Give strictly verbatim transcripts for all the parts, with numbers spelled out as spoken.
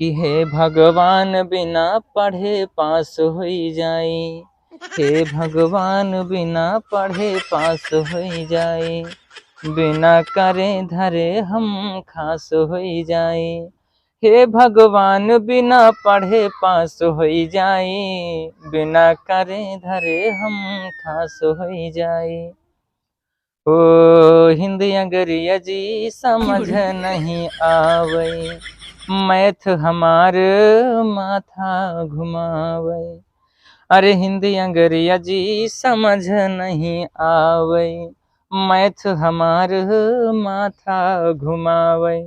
कि हे भगवान, बिना पढ़े पास होई जाई, हे भगवान, बिना पढ़े पास होई जाई, बिना करे धरे हम खास होई जाई। हे भगवान, बिना पढ़े पास होई जाई, बिना करे धरे हम खास होई जाई। ओ हिंदी अंग्रेजी समझ नहीं आवै, मैथ हमार माथा घुमावै। अरे हिंदी अंग्रेजी समझ नहीं आवै, मैथ हमार माथा घुमावै।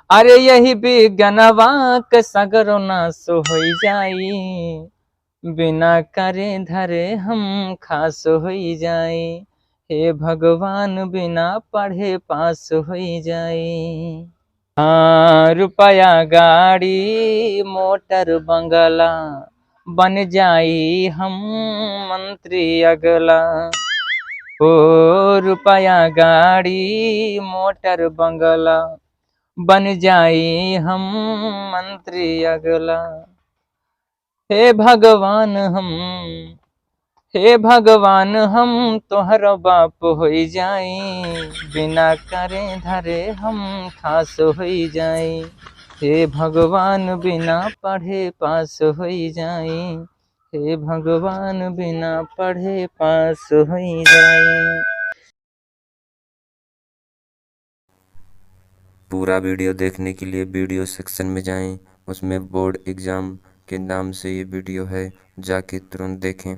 अरे यही बिगनवा के सगरो नास होई जाई, बिना करे धरे हम खास होई जाई। हे भगवान, बिना पढ़े पास होई जाई। हाँ, रुपया गाड़ी मोटर बंगला, बन जाई हम मंत्री अगला। ओ रुपया गाड़ी मोटर बंगला, बन जाई हम मंत्री अगला। हे भगवान हम, हे भगवान हम तोहर बाप होई जाई, बिना करे धरे हम खास होई जाई। हे भगवान बिना पढ़े पास होई जाई, हे भगवान बिना पढ़े पास होई जाई। पूरा वीडियो देखने के लिए वीडियो सेक्शन में जाएं, उसमें बोर्ड एग्जाम के नाम से ये वीडियो है, जाके तुरंत देखें।